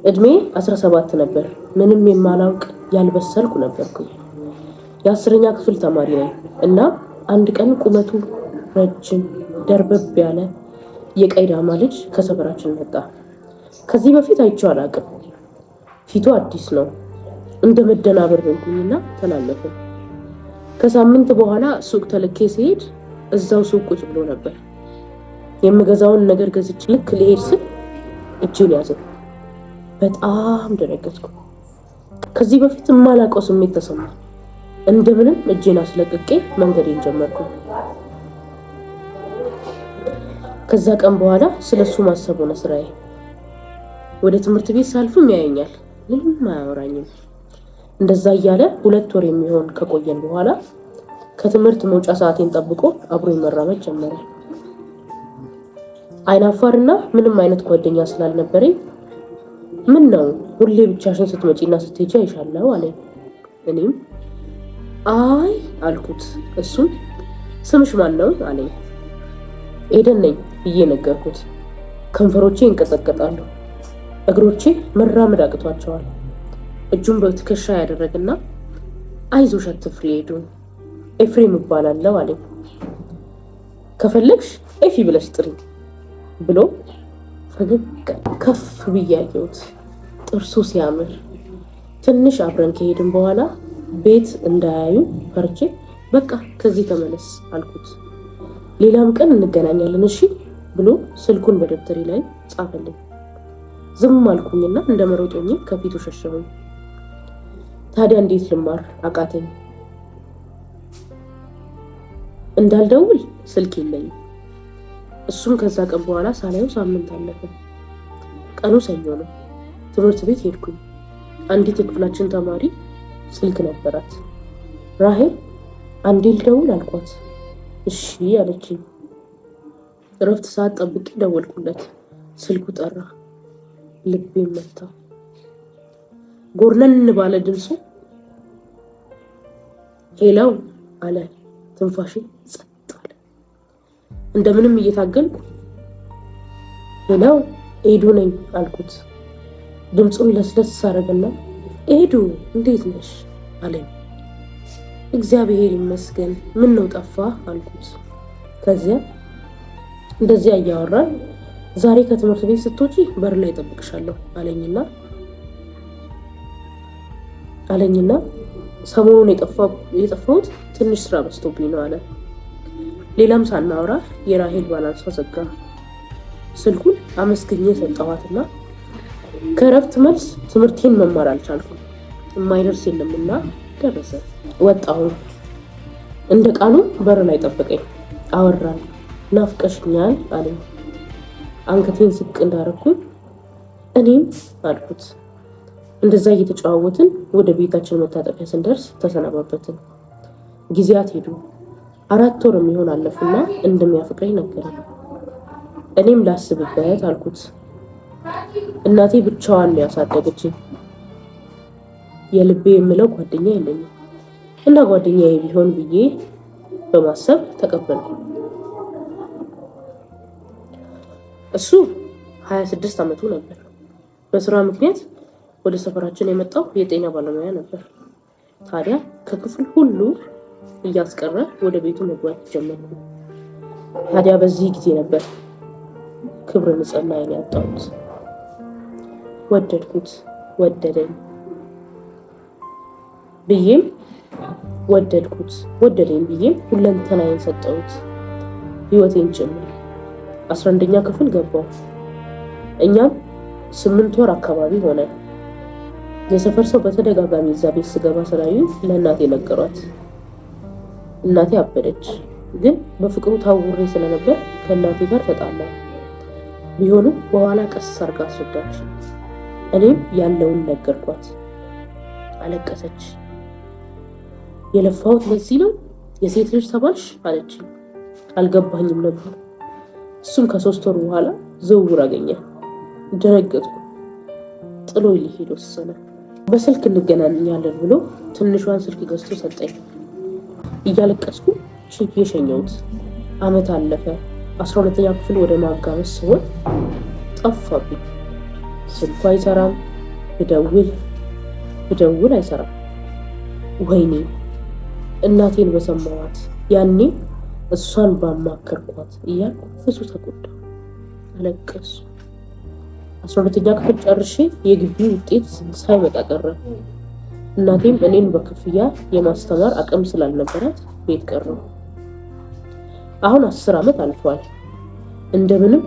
እድሜ 17 ነበር። ምንም የማላውቅ ያልበሰልኩ ነበርኩኝ። የ10ኛ ክፍል ተማሪ ነኝ እና አንድ ቀን ቁመቱ ረጅም ደርበብ ያለ የቀይ ዳማ ልጅ ከሰፈራችን መጣ። ከዚህ በፊት አይቼው አላውቅም። ፊቱ አዲስ ነው። እንደ መደናበር ሆንኩኝና ተላለፈ። ከሳምንት በኋላ ሱቅ ተልኬ ሲሄድ እዛው ሱቅ ቁጭ ብሎ ነበር። የምገዛውን ነገር ገዝቼ ልክ ልሄድ ስል እጄን ያዘኝ። በጣም ደነገጥኩ። ከዚህ በፊት የማላውቀው ስሜት ተሰማኝ። እንደምንም እጄን አስለቅቄ መንገዴን ጀመርኩ። ከዛ ቀን በኋላ ስለሱ ማሰብ ሆነ ስራዬ። ወደ ትምህርት ቤት ሳልፍም ያየኛል፣ ምንም አያወራኝም። እንደዛ እያለ 2 ወር የሚሆን ከቆየን በኋላ ከትምህርት መውጫ ሰዓቴን ጠብቆ አብሮ መራመድ ጀመረ። አይናፋርና ምንም አይነት ጓደኛ ስላልነበረኝ ምን ነው ሁሌ ብቻሽን ስትመጪና ስትሄጂ አይሻለሁ አለኝ። እኔም አይ አልኩት። እሱም ስምሽ ማን ነው አለኝ። ኤደን ነኝ ብዬ ነገርኩት። ከንፈሮቼ ይንቀጠቀጣሉ፣ እግሮቼ መራመድ አቅቷቸዋል። እጁን በትከሻ ያደረግና አይዞሽ አትፍሪ ኤዱ፣ ኤፍሬም እባላለሁ አለኝ። ከፈለግሽ ኤፊ ብለሽ ጥሪ ብሎ ፈገግ ከፍ ብዬ አየሁት። ጥርሱ ሲያምር። ትንሽ አብረን ከሄድን በኋላ ቤት እንዳያዩ ፈርቼ በቃ ከዚህ ተመለስ አልኩት። ሌላም ቀን እንገናኛለን እሺ ብሎ ስልኩን በደብተሬ ላይ ጻፈልኝ። ዝም አልኩኝና እንደ መሮጦኝ ከፊቱ ሸሸሁኝ። ታዲያ እንዴት ልማር አቃተኝ። እንዳልደውል ስልክ የለኝም። እሱም ከዛ ቀን በኋላ ሳላየው ሳምንት አለፈ። ቀኑ ሰኞ ነው። ትምህርት ቤት ሄድኩኝ። አንዲት የክፍላችን ተማሪ ስልክ ነበራት። ራሄል አንዴ ልደውል አልኳት። እሺ አለችኝ። እረፍት ሰዓት ጠብቄ ደወልኩለት። ስልኩ ጠራ። ልቤ መታ። ጎርነን ባለ ድምፁ hello አለ። ትንፋሽ ጸጥ አለ። እንደምንም እየታገልኩ hello ኤዱ ነኝ አልኩት። ድምፁን ለስለስ አደረገና ኤዱ እንዴት ነሽ አለኝ። እግዚአብሔር ይመስገን፣ ምን ነው ጠፋ አልኩት። ከዚያ እንደዚያ እያወራን ዛሬ ከትምህርት ቤት ስትወጪ በር ላይ እጠብቅሻለሁ አለኝና ሰሞኑን የጠፋሁት ትንሽ ስራ በዝቶብኝ ነው አለ። ሌላም ሳናወራ የራሄል ባላንሷ ዘጋ። ስልኩን አመስግኜ ሰጠኋትና ከእረፍት መልስ ትምህርቴን መማር አልቻልኩም። የማይደርስ የለምና ደረሰ። ወጣሁ። እንደ ቃሉ በር ላይ ጠበቀኝ። አወራን። ናፍቀሽኛል አለኝ። አንገቴን ዝቅ እንዳረኩኝ እኔም አልኩት። እንደዛ እየተጨዋወትን ወደ ቤታችን መታጠፊያ ስንደርስ ተሰነባበትን። ጊዜያት ሄዱ። 4 ወር የሚሆን አለፉና እንደሚያፈቅረኝ ነገረኝ። እኔም ላስብበት አልኩት። እናቴ ብቻዋን ነው ያሳደገችኝ። የልቤ የምለው ጓደኛ የለኝም እና ጓደኛዬ ቢሆን ብዬ በማሰብ ተቀበልኩ። እሱ 26 ዓመቱ ነበር። በስራ ምክንያት ወደ ሰፈራችን የመጣው የጤና ባለሙያ ነበር። ታዲያ ከክፍል ሁሉ እያስቀረ ወደ ቤቱ መግባት ጀመርኩ። ታዲያ በዚህ ጊዜ ነበር ክብረ ንጽህናዬን ያጣሁት። ወደድኩት፣ ወደደኝ ብዬም ወደድኩት፣ ወደደኝ ብዬም ሁለንተናዬን ሰጠሁት፣ ህይወቴን ጭምር። 11ኛ ክፍል ገባሁ። እኛም 8 ወር አካባቢ ሆነ። የሰፈር ሰው በተደጋጋሚ እዛ ቤት ስገባ ስላዩ ለእናቴ ነገሯት። እናቴ አበደች። ግን በፍቅሩ ታውሬ ስለነበር ከእናቴ ጋር ተጣላ። ቢሆንም በኋላ ቀስ አድርጋ አስረዳች። እኔም ያለውን ነገርኳት። አለቀሰች። የለፋሁት ለዚህ ነው የሴት ልጅ ተባልሽ አለች። አልገባኝም ነበር። እሱም ከ3 ወር በኋላ ዝውውር አገኘ። ደነገጥኩ። ጥሎ ሊሄድ ወሰነ። በስልክ እንገናኛለን ብሎ ትንሿን ስልክ ገዝቶ ሰጠኝ። እያለቀስኩ ችዬ ሸኘሁት። አመት አለፈ። 12ኛ ክፍል ወደ ማጋመስ ሲሆን ጠፋብኝ። ስልኩ አይሰራም፣ ብደውል ብደውል አይሰራም። ወይኔ እናቴን በሰማዋት፣ ያኔ እሷን ባማከርኳት እያልኩ ብዙ ተጎዳሁ፣ አለቀሱ። 12ኛ ክፍል ጨርሼ የግቢ ውጤት ሳይመጣ ቀረ። እናቴም እኔን በክፍያ የማስተማር አቅም ስላልነበራት ቤት ቀረሁ። አሁን 10 ዓመት አልፏል። እንደምንም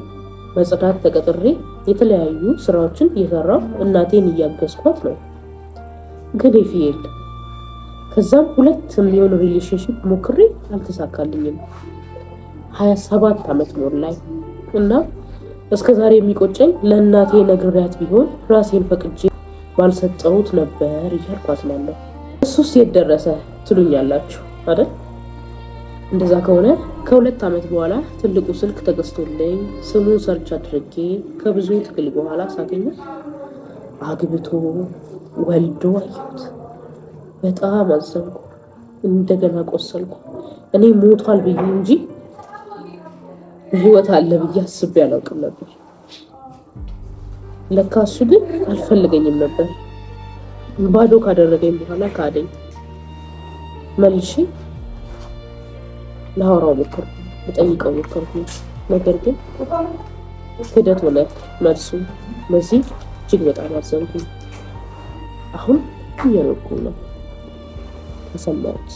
በጽዳት ተቀጥሬ የተለያዩ ስራዎችን እየሰራሁ እናቴን እያገዝኳት ነው። ግን fail። ከዛም ሁለት የሚሆን relationship ሞክሬ አልተሳካልኝም። 27 ዓመት ሞላኝ እና እስከ ዛሬ የሚቆጨኝ ለእናቴ ነግሬያት ቢሆን ራሴን ፈቅጄ ባልሰጠሁት ነበር እያልኩ አዝናለሁ። እሱስ የት ደረሰ ትሉኛላችሁ አይደል? እንደዛ ከሆነ ከ2 ዓመት በኋላ ትልቁ ስልክ ተገዝቶልኝ ስሙን search አድርጌ ከብዙ ትግል በኋላ ሳገኘው አግብቶ ወልዶ አየሁት። በጣም አዘንኩ። እንደገና ቆሰልኩ። እኔ ሞቷል ብዬ እንጂ በህይወት አለ ብዬ አስቤ አላውቅም ነበር። ለካ እሱ ግን አልፈለገኝም ነበር። ባዶ ካደረገኝ በኋላ ካደኝ። መልሼ ላወራው ሞከርኩ፣ ልጠይቀው ሞከርኩ። ነገር ግን ክህደት ሆነ መልሱ። በዚህ እጅግ በጣም አዘንኩ። አሁን እየኖርኩ ነው ተሰማሁት።